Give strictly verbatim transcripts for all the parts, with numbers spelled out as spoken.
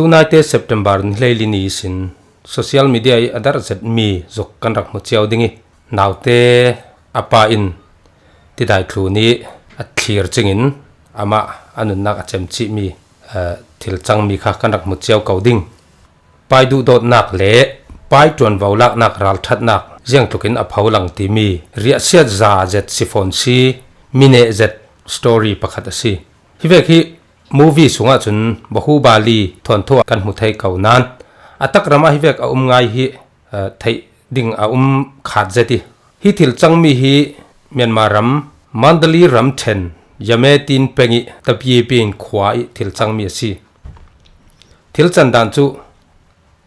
Tunaite September ni hleili ni sin social media i a dar zet mi zuk kan rak hmu ciau ding i, naute a pa in tidai tlu ni a thlir cingin amah a nunnak a cem cih mi, eh, thil cang mi kha kan rak hmu ciau ko ding. Pai duhdawtnak le pai ṭuanvo laknak ralṭhatnak ziangtlukin a pho lang timi riahsiat za zet sifawn si, mineh zet story pakhat a si. Hi vek hi movie sungah cun Bahubali thuanthu ah kan hmu thei ko nan, a tak ramah hi vek a um ngai hi, eh, theih ding a um khat zet i, hi thil cangmi hi Myanmar ram Mandalay ram ṭhen Yametin peng i Tapiapin khua i thil cangmi a si. Thil can dan cu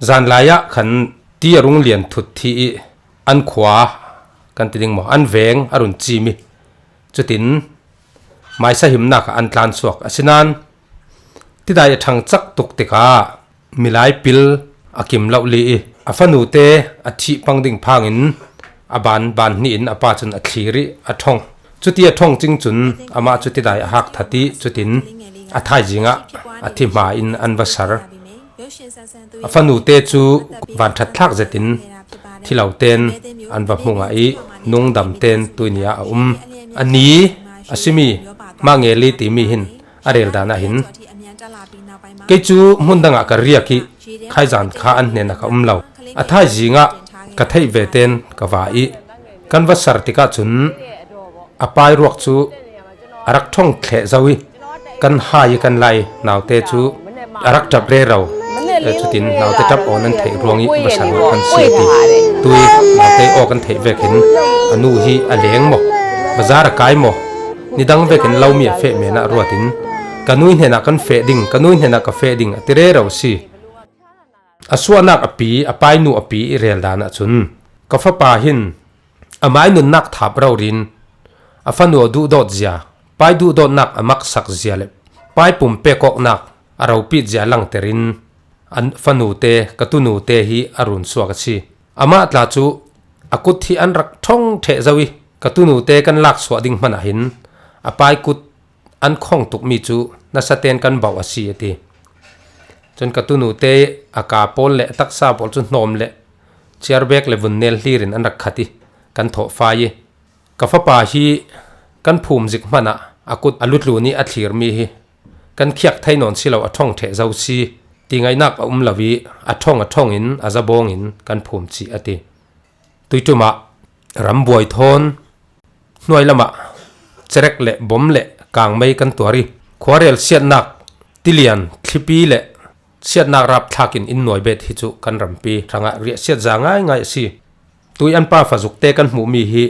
zanlai ah khan ti a rung lian thut thi i an khua kan ti ding maw, an veng a run cim i, cutin maisa himnak ah an tlan suak. Asinain tidai a ṭhangcak tuk tikah milai pil a kim loh li i, a fanute a thih pang ding phangin a ban ban hnih in a pa cun a thlir i a ṭhong. Cuti a ṭhong cing cun amah cu tidai a hak that i, cutin a thaizing ah a thi hma in an va sar. A fanute cu van ṭhat thlak zetin thi lo ten an va hmu ngah i, nungdam ten tuini ah a um. A ni a simi Mangeli timi hin a rel dan ah hin, kei cu hmun dangah ka riak i, khaizan kha an hnenah ka um lo. A thaizing ah ka theih ve ten ka va i, kan va sar tikah cun a pai ruak cu a rak ṭhong thleh zo i, kan hai i kan lai naute cu a rak ṭap rero. Eh, cutin naute ṭap awn an theih ruang i va sar kan si ti. Tui naute aw kan theih vekin a nu hi a leng maw, bazar a kai maw, nidang vekin lomi a feh men ah ruatin ka nu hnenah kan feh ding, ka nu hnenah ka feh ding a ti rero a si. A suahnak a pi, a painu a pi i rel dan ah cun ka fapa hin amai nunnak thap rori in a fanu a duhdawt zia, pai duhdawtnak a maksak zia le pai pumpek awknak a ropit zia langter in a fanute, ka tunute hi a run suak a si. Amah tla cu a kut hi an rak ṭhong ṭheh zo i, ka tunute kan lak suah ding hmanh ah hin a pai kut an khong tukmi cu nasa ten kan bauh a si, a ti. Cun ka tunute a ka pawl le a taksa pawl cu hnawm le ciarbek le vunnel hlir in an rak khat i kan thawh fai i, ka fapa hi kan phum zik hmanh ah a kut a lutlun i a thlirmi hi kan khiak thei nawn si lo, a ṭhong ṭheh zo si ti ngaihnak a um lo i, a ṭhong a ṭhong in a zabawng in kan phum cih, a ti. Tuiṭum ah rambuai thawn hnuai lamah cerek le bom le kangmei kan tuar i, khuarel siatnak tilian thlipi le siatnak rapthlak in in nuai bet hi cu kan rampi hrangah riahsiat za ngaingai a si. Tui an pa fa zukte kan hmuhmi hi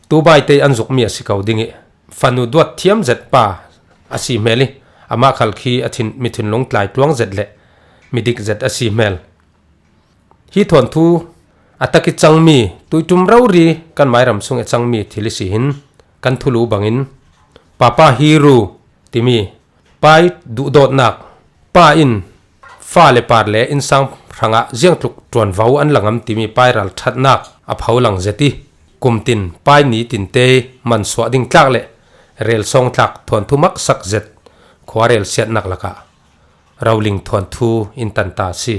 tubaite an zukmi a si ko ding i, fanu duat thiam zet pa a si hmel i, amah khal khi a thin, mi thinlung tlai tluang zet le mi dik zet a si hmel. Hi thawnthu a tak i cangmi, tuiṭum rori kan mairam sung i cangmi thil i si hin kan thulu bangin, Papa Hiru timi pai duhdawtnak, pa in fa le par le innsang hrangah ziangtluk ṭuanvo an la ngam timi pai ralṭhatnak a pho lang zet i, kumtin pai ni tinte mansuah ding tlak le relsawng tlak thawnthu maksak zet khuarel siatnak lakah roling thawnthu in tanta a si.